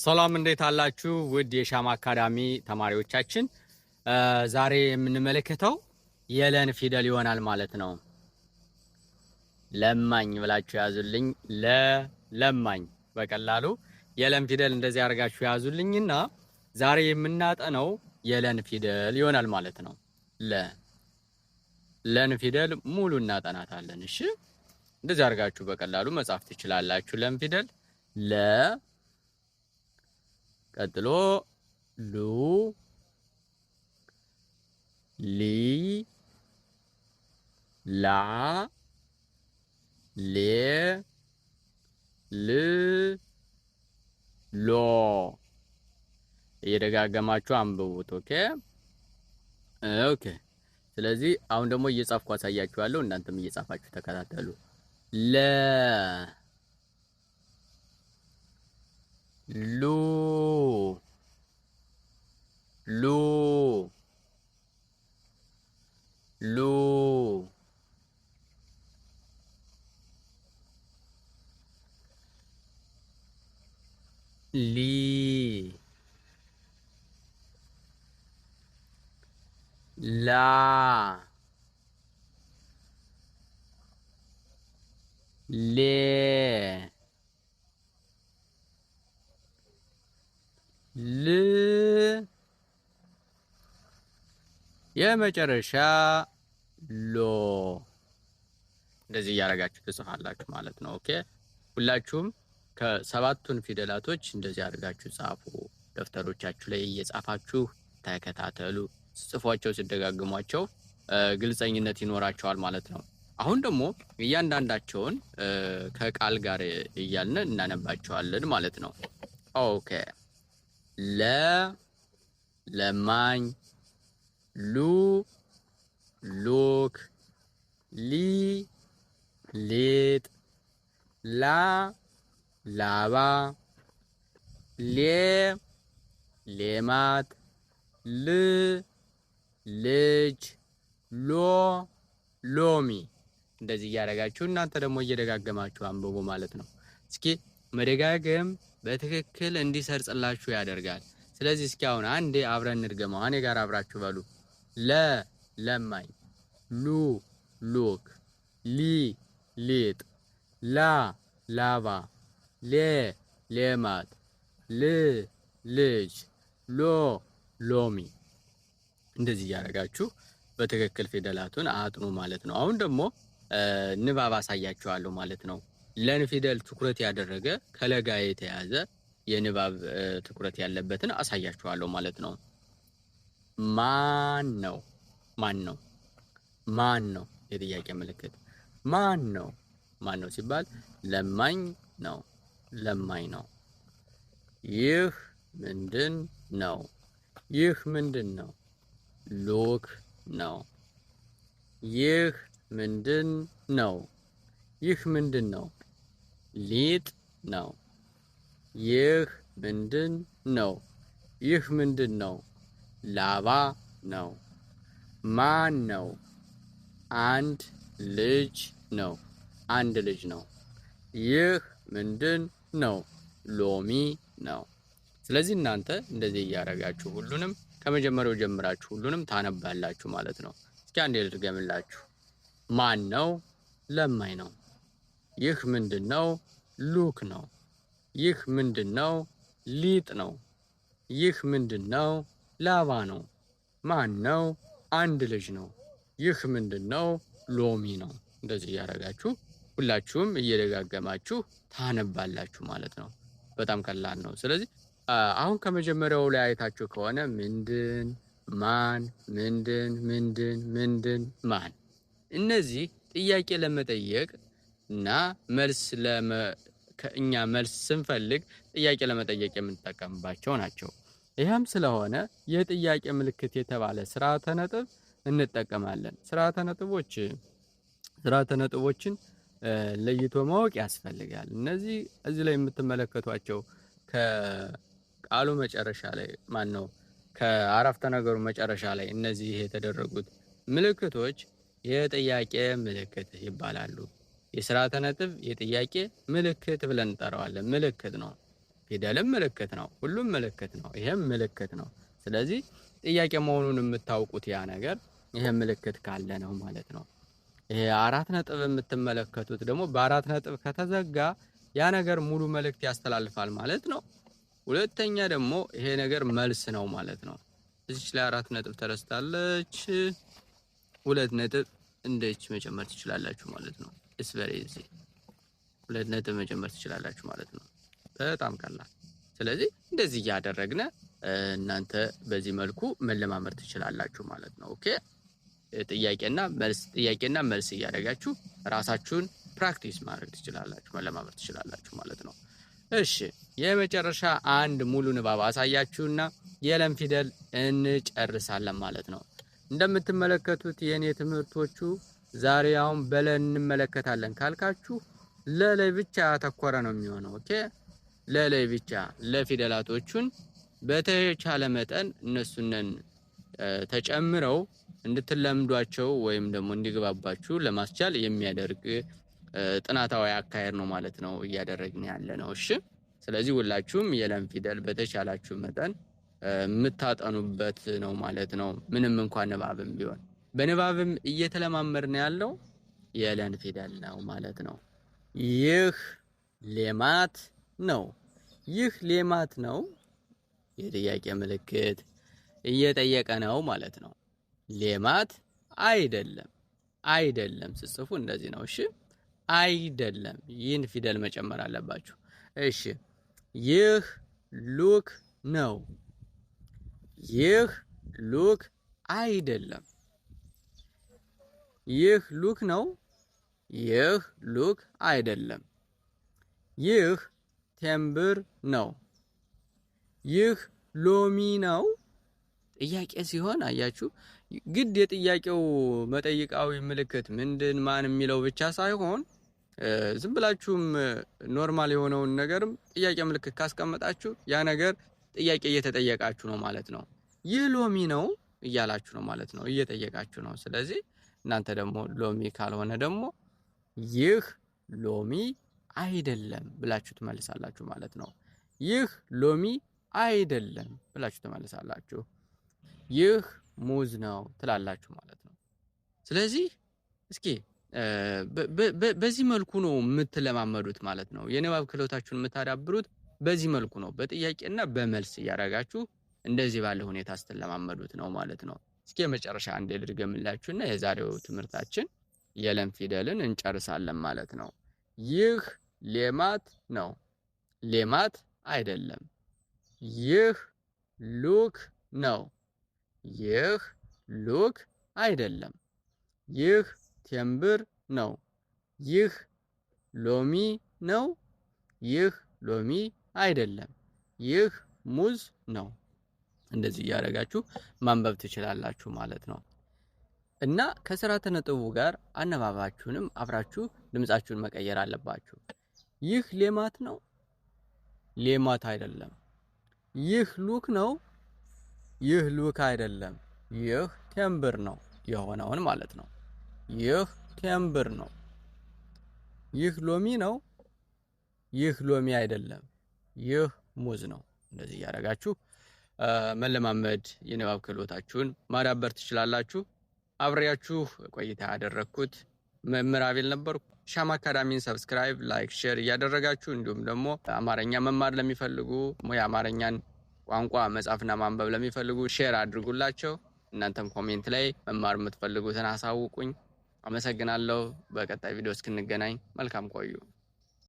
ሰላም እንዴት አላችሁ? ውድ የሻማ አካዳሚ ተማሪዎቻችን፣ ዛሬ የምንመለከተው የለን ፊደል ይሆናል ማለት ነው። ለማኝ ብላችሁ ያዙልኝ። ለለማኝ በቀላሉ የለን ፊደል እንደዚህ አድርጋችሁ ያዙልኝና ዛሬ የምናጠነው የለን ፊደል ይሆናል ማለት ነው። ለን ፊደል ሙሉ እናጠናታለን። እሺ፣ እንደዚህ አድርጋችሁ በቀላሉ መጻፍ ትችላላችሁ። ለን ፊደል ለ፣ ቀጥሎ ሉ፣ ሊ፣ ላ፣ ሌ፣ ል፣ ሎ እየደጋገማችሁ አንብቡት። Okay okay። ስለዚህ አሁን ደግሞ እየጻፍኩ አሳያችኋለሁ። እናንተም እየጻፋችሁ ተከታተሉ። ለ፣ ሉ፣ ሉ፣ ሉ፣ ሊ፣ ላ፣ ሌ፣ ል፣ የመጨረሻ ሎ። እንደዚህ እያደረጋችሁ ትጽፋላችሁ ማለት ነው። Okay፣ ሁላችሁም ከሰባቱን ፊደላቶች እንደዚህ አድርጋችሁ ጻፉ። ደብተሮቻችሁ ላይ እየጻፋችሁ ተከታተሉ። ጽፏቸው ሲደጋግሟቸው ግልጸኝነት ይኖራቸዋል ማለት ነው። አሁን ደግሞ እያንዳንዳቸውን ከቃል ጋር እያልን እናነባቸዋለን ማለት ነው። Okay፣ ለ ለማኝ፣ ሉ ሉክ፣ ሊ ሊጥ፣ ላ ላባ፣ ሌ ሌማት፣ ል ልጅ፣ ሎ ሎሚ። እንደዚህ እያደረጋችሁ እናንተ ደግሞ እየደጋገማችሁ አንብቡ ማለት ነው። እስኪ መደጋገም በትክክል እንዲሰርጽላችሁ ያደርጋል። ስለዚህ እስኪ አሁን አንዴ አብረን እንድገመው። እኔ ጋር አብራችሁ በሉ። ለ ለማኝ፣ ሉ ሉክ፣ ሊ ሊጥ፣ ላ ላባ፣ ሌ ሌማት፣ ል ልጅ፣ ሎ ሎሚ። እንደዚህ እያደረጋችሁ በትክክል ፊደላቱን አጥኑ ማለት ነው። አሁን ደግሞ ንባብ አሳያችኋለሁ ማለት ነው። ለን ፊደል ትኩረት ያደረገ ከለጋ የተያዘ የንባብ ትኩረት ያለበትን አሳያችኋለሁ ማለት ነው። ማን ነው? ማን ነው? ማን ነው? የጥያቄ ምልክት። ማን ነው? ማን ነው ሲባል ለማኝ ነው። ለማኝ ነው። ይህ ምንድን ነው? ይህ ምንድን ነው? ሉክ ነው። ይህ ምንድን ነው? ይህ ምንድን ነው? ሊጥ ነው። ይህ ምንድን ነው? ይህ ምንድን ነው? ላባ ነው። ማን ነው? አንድ ልጅ ነው። አንድ ልጅ ነው። ይህ ምንድን ነው? ሎሚ ነው። ስለዚህ እናንተ እንደዚህ እያደረጋችሁ ሁሉንም ከመጀመሪያው ጀምራችሁ ሁሉንም ታነባላችሁ ማለት ነው። እስኪ አንዴ ልድገምላችሁ። ማን ነው? ለማኝ ነው። ይህ ምንድን ነው? ሉክ ነው። ይህ ምንድን ነው? ሊጥ ነው። ይህ ምንድን ነው? ላባ ነው። ማን ነው? አንድ ልጅ ነው። ይህ ምንድን ነው? ሎሚ ነው። እንደዚህ እያደረጋችሁ ሁላችሁም እየደጋገማችሁ ታነባላችሁ ማለት ነው። በጣም ቀላል ነው። ስለዚህ አሁን ከመጀመሪያው ላይ አይታችሁ ከሆነ ምንድን፣ ማን፣ ምንድን፣ ምንድን፣ ምንድን፣ ማን፣ እነዚህ ጥያቄ ለመጠየቅ እና መልስ ከእኛ መልስ ስንፈልግ ጥያቄ ለመጠየቅ የምንጠቀምባቸው ናቸው። ይህም ስለሆነ የጥያቄ ምልክት የተባለ ስርዓተ ነጥብ እንጠቀማለን። ስርዓተ ነጥቦችን ለይቶ ማወቅ ያስፈልጋል። እነዚህ እዚህ ላይ የምትመለከቷቸው ከቃሉ መጨረሻ ላይ ማን ነው ከአረፍተ ነገሩ መጨረሻ ላይ እነዚህ የተደረጉት ምልክቶች የጥያቄ ምልክት ይባላሉ። የስርዓተ ነጥብ የጥያቄ ምልክት ብለን እንጠራዋለን። ምልክት ነው። ፊደልም ምልክት ነው። ሁሉም ምልክት ነው። ይሄም ምልክት ነው። ስለዚህ ጥያቄ መሆኑን የምታውቁት ያ ነገር ይሄ ምልክት ካለ ነው ማለት ነው። ይሄ አራት ነጥብ የምትመለከቱት ደግሞ በአራት ነጥብ ከተዘጋ ያ ነገር ሙሉ መልእክት ያስተላልፋል ማለት ነው። ሁለተኛ ደግሞ ይሄ ነገር መልስ ነው ማለት ነው። እዚች ላይ አራት ነጥብ ተረስታለች። ሁለት ነጥብ እንደች መጨመር ትችላላችሁ ማለት ነው። It's very easy። ሁለት ነጥብ መጨመር ትችላላችሁ ማለት ነው። በጣም ቀላል። ስለዚህ እንደዚህ እያደረግን እናንተ በዚህ መልኩ መለማመድ ትችላላችሁ ማለት ነው። Okay፣ ጥያቄና መልስ፣ ጥያቄና መልስ እያደረጋችሁ ራሳችሁን practice ማድረግ ትችላላችሁ፣ መለማመድ ትችላላችሁ ማለት ነው። እሺ፣ የመጨረሻ አንድ ሙሉ ንባብ አሳያችሁና የለም ፊደል እንጨርሳለን ማለት ነው። እንደምትመለከቱት የኔ ትምህርቶቹ ዛሬ አሁን በለ እንመለከታለን ካልካችሁ ለላይ ብቻ ያተኮረ ነው የሚሆነው። Okay፣ ለላይ ብቻ ለፊደላቶቹን በተቻለ መጠን እነሱንን ተጨምረው እንድትለምዷቸው ወይም ደግሞ እንዲግባባችሁ ለማስቻል የሚያደርግ ጥናታዊ አካሄድ ነው ማለት ነው እያደረግን ያለ ነው። እሺ፣ ስለዚህ ሁላችሁም የለም ፊደል በተቻላችሁ መጠን የምታጠኑበት ነው ማለት ነው። ምንም እንኳን ንባብም ቢሆን በንባብም እየተለማመድን ያለው የለን ፊደል ነው ማለት ነው። ይህ ሌማት ነው። ይህ ሌማት ነው። የጥያቄ ምልክት እየጠየቀ ነው ማለት ነው። ሌማት አይደለም። አይደለም ስትጽፉ እንደዚህ ነው። እሺ፣ አይደለም፣ ይህን ፊደል መጨመር አለባችሁ። እሺ፣ ይህ ሉክ ነው። ይህ ሉክ አይደለም። ይህ ሉክ ነው። ይህ ሉክ አይደለም። ይህ ቴምብር ነው። ይህ ሎሚ ነው። ጥያቄ ሲሆን አያችሁ፣ ግድ የጥያቄው መጠይቃዊ ምልክት ምንድን ማን የሚለው ብቻ ሳይሆን ዝም ብላችሁም normal የሆነውን ነገርም ጥያቄ ምልክት ካስቀመጣችሁ ያ ነገር ጥያቄ እየተጠየቃችሁ ነው ማለት ነው። ይህ ሎሚ ነው እያላችሁ ነው ማለት ነው፣ እየጠየቃችሁ ነው። ስለዚህ እናንተ ደግሞ ሎሚ ካልሆነ ደግሞ ይህ ሎሚ አይደለም ብላችሁ ትመልሳላችሁ ማለት ነው። ይህ ሎሚ አይደለም ብላችሁ ትመልሳላችሁ። ይህ ሙዝ ነው ትላላችሁ ማለት ነው። ስለዚህ እስኪ በዚህ መልኩ ነው የምትለማመዱት ማለት ነው። የንባብ ክህሎታችሁን የምታዳብሩት በዚህ መልኩ ነው። በጥያቄና በመልስ እያደረጋችሁ እንደዚህ ባለ ሁኔታ ስትለማመዱት ነው ማለት ነው። እስኪ የመጨረሻ አንዴ ልድገምላችሁና የዛሬው ትምህርታችን የለም ፊደልን እንጨርሳለን ማለት ነው። ይህ ሌማት ነው። ሌማት አይደለም። ይህ ሉክ ነው። ይህ ሉክ አይደለም። ይህ ቴምብር ነው። ይህ ሎሚ ነው። ይህ ሎሚ አይደለም። ይህ ሙዝ ነው። እንደዚህ እያደረጋችሁ ማንበብ ትችላላችሁ ማለት ነው። እና ከስርዓተ ነጥቡ ጋር አነባባችሁንም አብራችሁ ድምጻችሁን መቀየር አለባችሁ። ይህ ሌማት ነው። ሌማት አይደለም። ይህ ሉክ ነው። ይህ ሉክ አይደለም። ይህ ቴምብር ነው የሆነውን ማለት ነው። ይህ ቴምብር ነው። ይህ ሎሚ ነው። ይህ ሎሚ አይደለም። ይህ ሙዝ ነው። እንደዚህ እያደረጋችሁ መለማመድ የንባብ ክህሎታችሁን ማዳበር ትችላላችሁ። አብሬያችሁ ቆይታ ያደረግኩት መምህር አቤል ነበርኩ። ሻማ አካዳሚን subscribe፣ like፣ share እያደረጋችሁ እንዲሁም ደግሞ አማርኛ መማር ለሚፈልጉ፣ የአማርኛን ቋንቋ መጻፍና ማንበብ ለሚፈልጉ share አድርጉላቸው። እናንተም comment ላይ መማር የምትፈልጉትን አሳውቁኝ። አመሰግናለሁ። በቀጣይ ቪዲዮ እስክንገናኝ መልካም ቆዩ።